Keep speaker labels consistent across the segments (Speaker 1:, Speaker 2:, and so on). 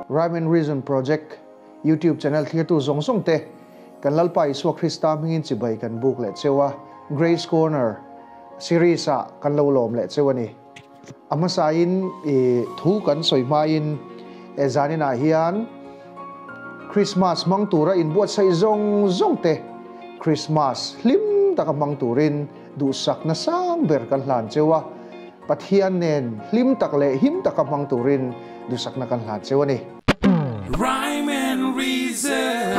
Speaker 1: Rhyme and Reason Project YouTube channel thlirtu zawng zawng te kan Lalpa Isua Krista hmingin chibai kan buk leh cheu a, Grace Corner series ah kan lo lawm leh cheu a ni. A hmasain i thu kan sawi hmain e zaninah hian Christmas hmang tura inbuatsaih zawng zawng te Christmas hlim taka hmang turin duhsakna sang ber kan hlan cheu a, Pathian nen hlim tak leh him taka hmang turin duhsakna kan hlan cheu a ni.
Speaker 2: Rhyme and Reason.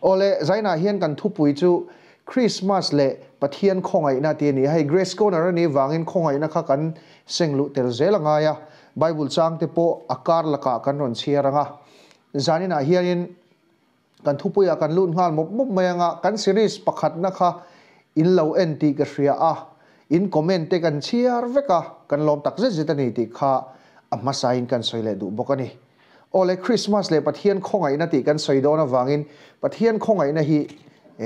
Speaker 1: Awle, Zainah hian kan thupui chu Christmas leh Pathian khawngaihna tih a ni a, hei Grace Corner a nih vangin khawngaihna kha kan seng luh tel zel a ngai a, Bible chang te pawh a kar lakah kan rawn chhiar ang a, zaninah hianin kan thupuiah kan lut nghal mawp mawp mai ang a, kan series pakhatna kha in lo en tih ka hria a, in comment te kan chhiar vek a, kan lawm tak zet zet a ni tih kha a hmasain kan sawi leh duh bawk a ni. Awle, Krismas leh Pathian khawngaihna tih kan sawi dawn avangin Pathian khawngaihna hi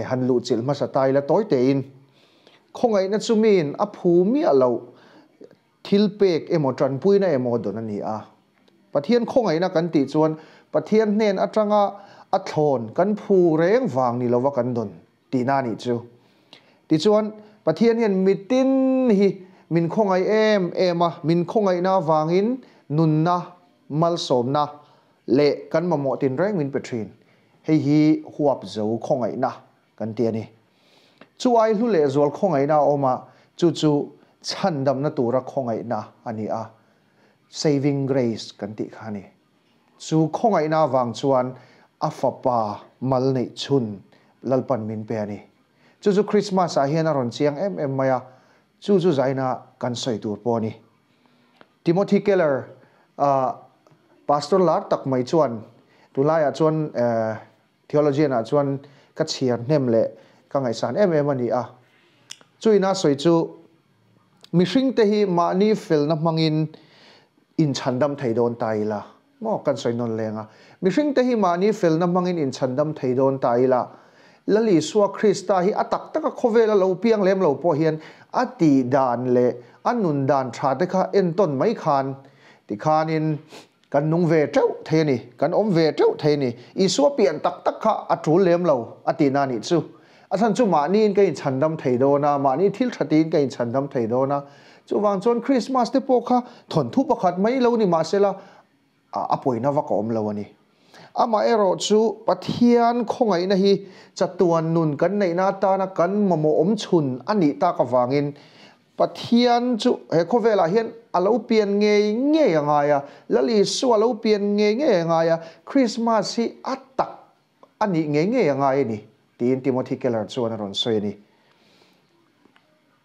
Speaker 1: han luhchilh hmasa ta ila tawi tein. Khawngaihna chu miin a phu miah loh thil pek emaw tanpuina emaw dawn a ni a. Pathian khawngaihna kan tih chuan Pathian hnen atanga a thlawn kan phu reng vang ni lova kan dawn tihna a nih chu. Tichuan, Pathian hian mitin hi min khawngaih em em a, min khawngaihna avangin nunna, malsawmna leh kan mamawh tinreng min pe thin. Hei hi huap zo khawngaihna kan ti a ni. Chu ai hlu leh zual khawngaihna a awm a, chu chu chhandamna tura khawngaihna a ni a, saving grace kan tih kha a ni. Chu khawngaihna avang chuan a fapa mal neih chhun Lalpan min pe a ni. Chu chu Christmas ah hian a rawn chiang em em mai a, chu chu zaina kan sawi tur pawh a ni. Timothy Keller, pastor lar tak mai chuan tunlaiah chuan theologian ah chuan ka chhiar hnem leh ka ngaihsan em em a ni a. Chuina sawi chu Mihringte hi mahni felna hmangin inchhandam thei dawn ta ila maw? Kan sawi nawn leng a. Mihringte hi mahni felna hmangin inchhandam thei dawn ta ila, Lal Isua Krista hi a tak taka khawvela lo piang lem lo pawh hian a tih dan leh a nun dan tha te kha entawn mai khan tikhanin kan nung ve teuh thei a ni, kan awm ve teuh thei a ni. Isua pian tak tak kha a tul lem lo a tihna a nih chu. A chhan chu mahniin ka inchhandam thei dawn a, mahni thil tha tiin ka inchhandam thei dawn a. Chuvang chuan Krismas te pawh kha thawnthu pakhat mai lo ni mahsela a pawina vak a awm lo a ni. Amaherawh chu Pathian khawngaihna hi chatuan nun kan neihna atana kan mamawh awm chhun a nih tak avangin Pathian chu he khawvelah hian a lo pian ngei ngei a ngai a, Lal Isua a lo pian ngei ngei a ngai a, Krismas hi a tak a nih ngei ngei a ngai a ni, tiin Timothy Keller chuan a rawn sawi a ni.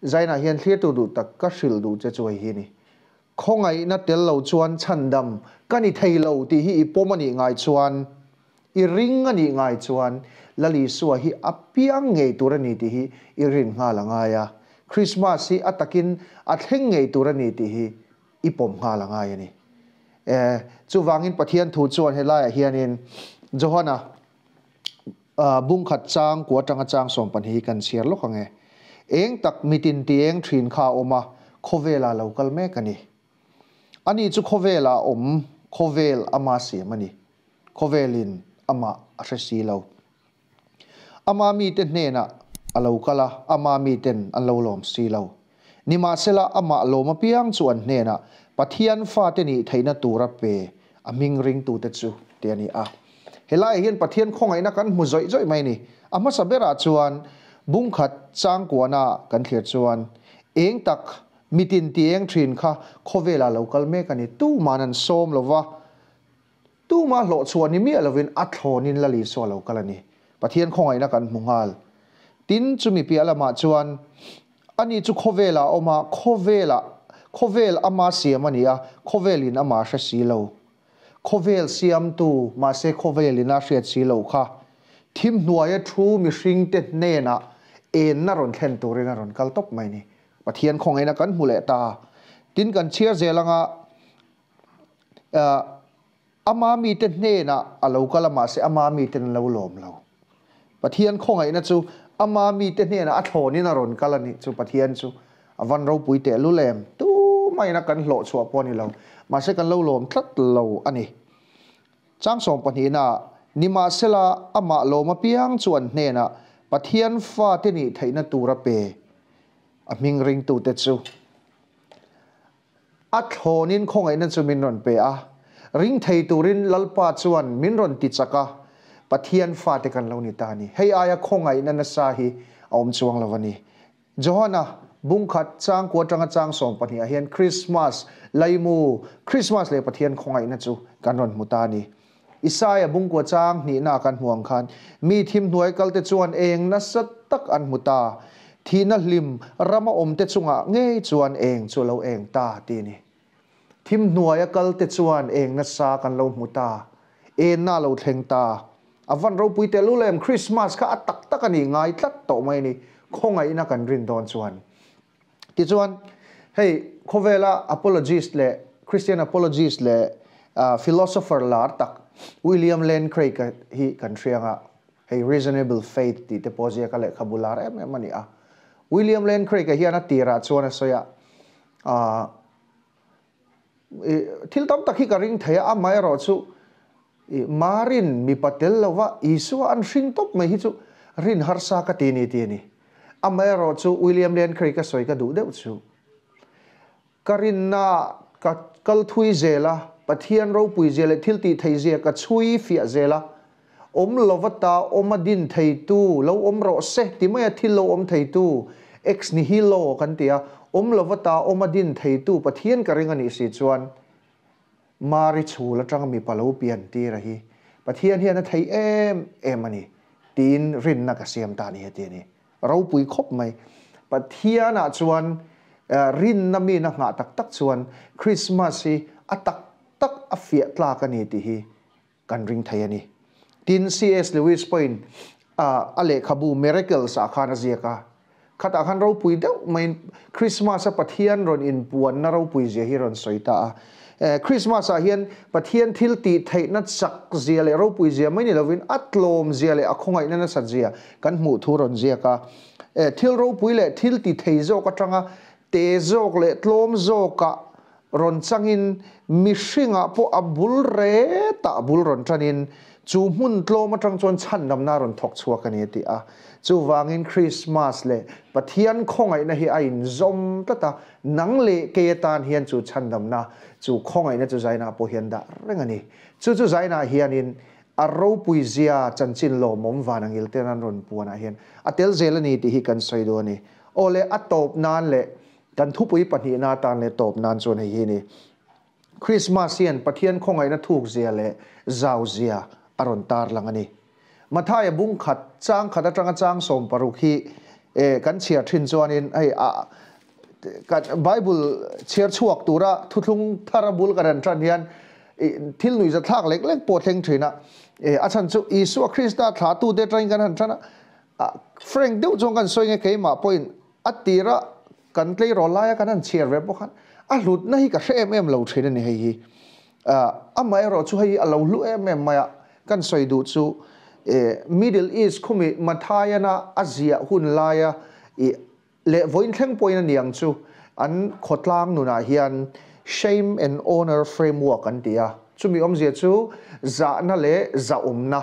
Speaker 1: Zainah hian thlirtu duh tak ka hrilh duh che chu hei hi a ni. Khawngaihna tel lo chuan chhandam ka ni thei lo tih hi i pawm a nih ngai chuan, i ring a nih ngai chuan Lal Isua hi a piang ngei tur a ni tih hi i rin nghal a ngai a. Krismas hi a takin a thleng ngei tur a ni tih hi i pawm nghal a ngai a ni. E, chuvangin Pathian thu chuan helaiah hianin Johana bungkhat chang kua atanga chang 12 hi kan chhiar lawk ang e. Eng tak mitin ti eng thin kha a awm a, khawvelah lo kal mek a ni. Ani chu khawvelah awm, khawvel ama siam a ni. Khawvelin amah a hre si lo. Ama mite hnenah a lo kal a, ama miten an lo lawm si lo. Nimahsela amah lawm apiang chu an hnenah Pathian fate nih theihna tura pe a hming ringtute chu ti a ni a. Helaiah hian Pathian khawngaihna kan hmu zawih zawih mai a ni. A hmasa berah chuan bungkhat changkuana kan thlir chuan eng tak mitin ti eng thin kha khawvelah lo kal mek a ni. Tuman an sawm lo va, Tuma hlawh chhuah ni miah lovin a thlawnin Lal Isua lo kal a ni. Pathian khawngaihna kan hmu nghal. Tin, chumi piah lamah chuan, Ani chu khawvelah a awm a, khawvelah, khawvel ama siam a ni a, khawvelin ama hre si lo. Khawvel siamtu, mahse khawvelin a hriat si lo kha, thim hnuaia thu mihringte hnenah enna rawn thlen turin a rawn kal tawp mai ni. Pathian khawngaihna kan hmu leh ta. Tin, kan chhiar zel anga, Ama mite hnenah a lo kal a, mahse ama miten an lo lawm lo. Pathian khawngaihna chu ama mite hnenah a thlawnin a rawn kal a nih chu. Pathian chu a van ropui teh lul em? Tu maina kan hlawh chhuah pawh a ni lo. Mahse kan lo lawm tlat lo a ni. Chang sawmpahnihna, Nimahsela, amah lawm apiang chu an hnenah Pathian fate nih theihna tura pe a hming ringtute chu. A thlawnin khawngaihna chu min rawn pe a, ring thei turin Lalpa chuan min rawn ti chak a, Pathian fate kan lo ni ta a ni. Hei aia khawngaihna nasa hi a awm chuang lo a ni. Johana bungkhat changkua atanga chang 12 ah hian Krismas laimu, Krismas leh Pathian khawngaihna chu kan rawn hmu ta a ni. Isaia bungkua chang hnihna kan hmu ang khan mi thim hnuai kalte chuan eng nasa tak an hmu ta. Thihna hlim rama awmte chungah ngei chuan eng chu a lo eng ta ti a ni. Thim hnuaia kalte chuan eng nasa kan lo hmu ta. Enna a lo thleng ta. A van ropui tel ul em, Krismas kha a tak tak a nih ngai tlat tawh mai a ni, khawngaihna kan rin dawn chuan. Tichuan, hei khawvela apologist leh Christian apologist leh philosopher lar tak William Lane Craig hi kan hria anga, hei Reasonable Faith tih te pawh ziaka lehkhabu lar em em a ni a. William Lane Craig-a hian a tirah chuan a sawi a, Thil tam tak hi ka ring thei a, amaherawh chu Marin mipa tel lova Isua an hring tawp mai hi chu rin harsa ka ti ni ti a ni. Amaherawh chu William Lane Craig a sawi ka duh deuh chu. Ka rinna ka kal thui zel a, Pathian ropui zia leh thil tih thei zia ka chhui fiah zel a, awm lova ta awm a din theitu lo awm rawh se ti maia thil lo awm theitu, ex nihilo kan ti a, awm lova ta awm a din theitu Pathian ka ring a nih si chuan Mari chhul atanga mipa lo pian tir a hi Pathian hian a thei em em a ni tiin rinna ka siam ta a ni heti a ni. Ropui khawp mai. Pathianah chuan rinna mina nghah tak tak chuan Krismas hi a tak tak a fiah tlak a ni tih hi kan ring thei a ni. Tin, CS Lewis pawhin a lehkhabu Miracles ah khan a ziak a, khatah khan ropui deuh maiin Krismas a Pathian rawn inpuanna ropui zia hi rawn sawi ta a. Krismas ah hian Pathian thil tih theihna chak zia leh ropui zia mai ni lovin a tlawm zia leh a khawngaihna nasat zia kan hmuh thu rawn ziak a. Thil ropui leh thil ti thei zawk atanga te zawk leh tlawm zawkah rawn changin mihringah pawh a bul retah bul rawn tanin chu hmun tlawm atang chuan chhandamna rawn thawk chhuak a ni a ti a. Chuvangin Krismas leh Pathian khawngaihna hi a inzawm tlat a, nang leh kei atan hian chu chhandamna, chu khawngaihna chu Zainah pawh hian dah reng a ni. Chu chu Zainah hianin a ropui zia chanchin lawmawm van angil ten an rawn puanah hian a tel zel a ni tih hi kan sawi duh a ni. Aw le, a tawp nan leh Kan thupui pahnihna atan leh tawp nan chuan hei hi ni. Krismas hian Pathian khawngaihna thuk zia leh zau zia a rawn tar lang a ni. Mathaia bung khat, chang khat atanga chang 16 hi eh kan chhiar thin chuanin hei a kan Bible chhiar chhuak tura thuthlung thara bul kan han tan hian thil nuihza thlak lek lek pawh thleng thin a. Eh a chhan chu Isua Krista thlatute atangin kan han tan a, Frank deuh chuan kan sawi nge keimah pawhin A tira kan tleirawl laia kan han chhiar ve pawh khan a hlutna hi ka hre em em lo thin a ni hei hi. Amaherawh chu hei a lo hlu em em mai a, kan sawi duh chu Middle East khumi Mathaiana a ziah hun laia ih leh vawiin thleng pawhin a niang chu an khawtlang nunah hian shame and honour framework an ti a, chumi awmzia chu zahna leh zahawmna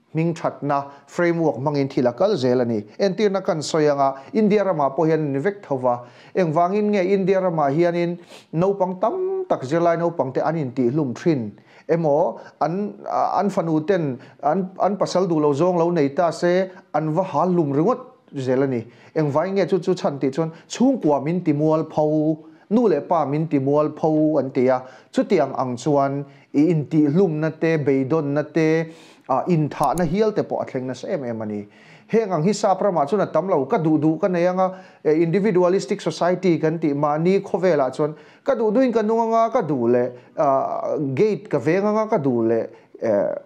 Speaker 1: Hmingthatna framework hmangin thil a kal zel a ni. Entirna kan sawi anga India ramah pawh hian a ni vek tho va. Engvangin nge India ramah hianin naupang tam tak zirlai naupangte an intihhlum thin emaw an an fanu ten an an pasal duh lo zawng lo nei ta se an va hal hlum ringawt zel a ni. Engvangin nge chu chu chhan tih chuan chhungkua min ti mualpho, nu leh pa min ti mualpho an ti a. Chutiang ang chuan I intihhlumna te, beidawnna te, inthahna hial te pawh a thleng nasa em em a ni. Heng ang hi sap ramah chuan a tam lo, ka duh duh ka nei anga, individualistic society kan tih mahni khawvelah chuan ka duh duhin ka nung anga, ka duh leh gate ka veng anga, ka duh leh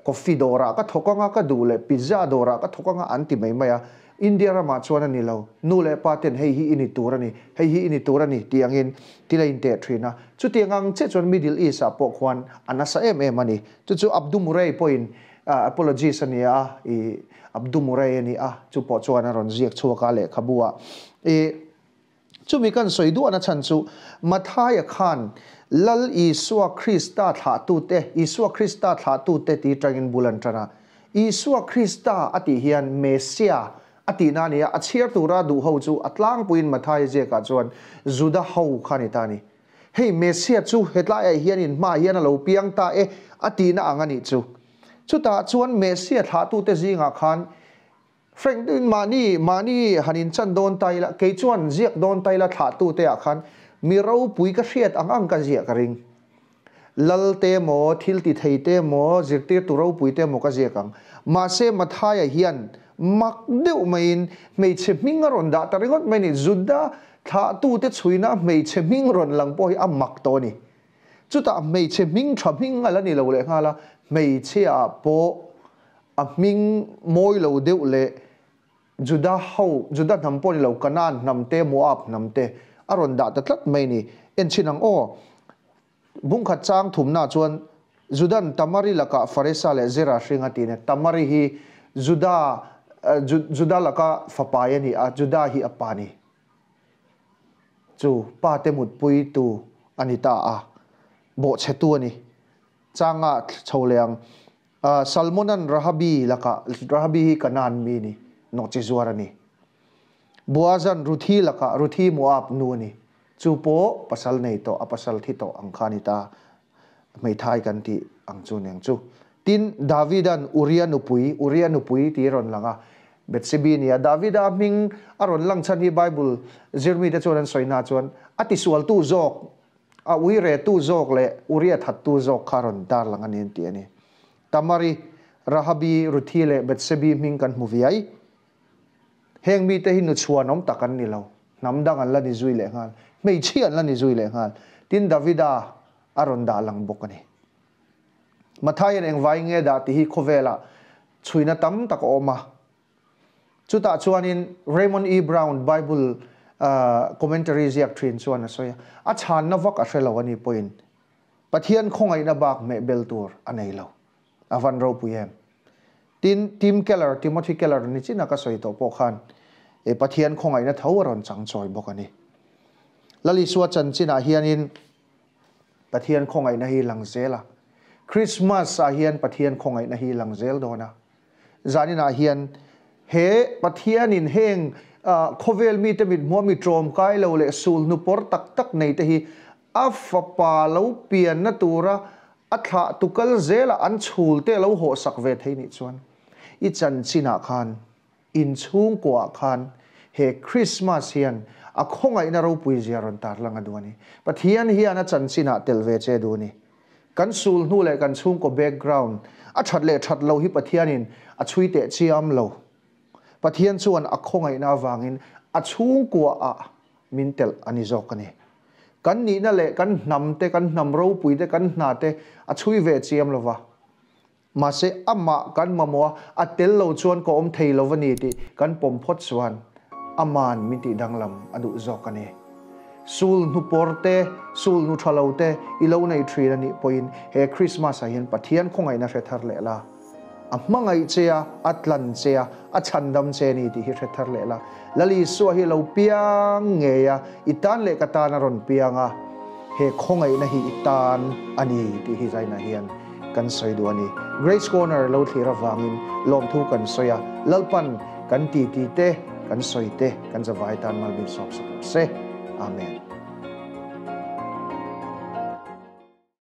Speaker 1: coffee dawrah ka thawk anga, ka duh leh pizza dawrah ka thawk anga an ti mai mai a. India ramah chuan a ni lo. Nu leh pa ten hei hi i ni tur a ni, hei hi i ni tur a ni tih angin thil a inteh thin a. Chutiang ang chiah chuan Middle East ah pawh khuan a nasa em em a ni. Chu chu Abdu Murray pawhin apologist a ni a, i Abdu Murray a ni a, chu pawh chuan a rawn ziak chhuak a lehkhabu ah. I. Chumi kan sawi duahna chhan chu Mathaia khan Lal Isua Krista thlahtute, Isua Krista thlahtute ti tangin bul an tan a. Isua Krista a tih hian Messia a tihna a ni a, a chhiar tura duh ho chu a tlangpuiin Mathaia ziakah chuan Juda ho kha a ni ta a ni. Hei Messia chu hetlaiah hian in hmaah hian a lo piang ta e a tihna ang a nih chu. Chutah chuan Messia thlahtute zingah khan Frank in mahni mahni han in chan dawn ta ila, kei chuan ziak dawn ta ila thlahtu te ah khan mi ropui ka hriat ang ang ka ziah ka ring. Lal te emaw, thil ti thei te emaw, zirtirtu ropui te emaw ka ziak ang. Mahse Mathaia hian mak deuh maiin hmeichhe hming a rawn dah ta ringawt mai a ni. Juda thlahtu te chhuina hmeichhe hming rawn lang pawh hi a mak tawh a ni. Chutah hmeichhe hming tha hming a la ni lo lehnghal a, hmeichhia ah pawh A hming mawi lo deuh leh Juda ho, Juda hnam pawh ni lo, Kanaan hnam te, Moab hnam te a rawn dah ta tlat mai ni. En chhin ang aw. Bungkhat chang thumna chuan Judan Tamari lakah Faresa leh Zera hring a ti nia. Tamari hi Juda, Juda laka fapai a ni a, Juda hi a pa ni. Chu pa te mutpui tu a ni ta a, bawhchhetu a ni. Changa chho leh ang. Salmonan Rahabi lakah, Rahabi hi Kanaan mi ni, nawhchi zuar a ni. Boazan Ruthi lakah, Ruthi Moab nu a ni. Chu pawh pasal nei tawh, a pasal thi tawh ang kha a ni ta. Hmeithai kan tih ang chu nen chu. Tin, Davidan Uria nupui, Uria nupui tih a rawn lang a, Bethsebi a ni a. Davida hming a rawn lang chhan hi Bible zirmite chuan an sawi hna chuan a tisualtu zawk A uiretu zawk leh Uria thattu zawk kha rawn dar lang a ni an ti a ni. Tamari, Rahabi, Ruthi leh Bethsebi hming kan hmu viai. Heng mite hi nu chhuanawm tak an ni lo. Hnam dang an la ni zui leh nghal. Hmeichhia an la ni zui leh nghal. Tin, Davida a rawn dah lang bawk a ni. Mathaian engvai nge dah tih hi khawvelah chhuina tam tak a awm a. Chutah chuanin Raymond E. Brown Bible commentary ziak thin chuan a sawi a, a chhanna vak a hre lo a ni pawhin Pathian khawngaihna bak hmehbel tur a nei lo. A van ropui em? Tin, Tim Keller, Timothy Keller ni chin a ka sawi tawh pawh khan e Pathian khawngaihna tho a rawn chang chawi bawk a ni. Lal Isua chanchinah hianin Pathian khawngaihna hi lang zel a. Christmas ah hian Pathian khawngaihna hi lang zel dawn a. Zaninah hian he Pathianin heng khawvel mite mithmuh mi tlawmkai lo leh sulhnu pawr tak tak nei te hi a fapa lo pianna tura a thlah tukal zela an chhul te lo hawhsak ve thei nih chuan i chanchinah khan inchhungkuaah khan he Krismas hian a khawngaihna ropui zia rawn tarlang a duh a ni. Pathian hian a chanchinah tel ve che duh a ni. Kan sul hnu leh kan chhungkaw background a that leh that lo hi Pathianin a chhui teh chiam lo. Pathian chuan a khawngaihna avangin a chhungkuaah min telh a ni zawk a ni. Kan nihna leh kan hnam te, kan hnam ropui te, kan hna te a chhui ve chiam lo va. Mahse, amah kan mamawh a, a tel lo chuan ka awm thei lo va ni tih kan pawm phawt chuan ama'n min tih danglam a duh zawk a ni. Sul hnu pawr te, sul hnu tha lo te i lo nei thin a nih pawhin he Krismas ah hian Pathian khawngaihna hre thar leh la. A hmangaih che a, a tlan che a, a chhandam che a ni tih hi hre thar leh la. Lal Isua hi lo piang ngei a, i tan leh ka tan a rawn piang a, he khawngaihna hi i tan a ni tih hi zainah hian kan sawi duh a ni. Grace Corner lo thlir avangin lawmthu kan sawi a, Lalpan kan titi te, kan sawi te, kan zavai tan mal min sawp sak rawh se. Amen.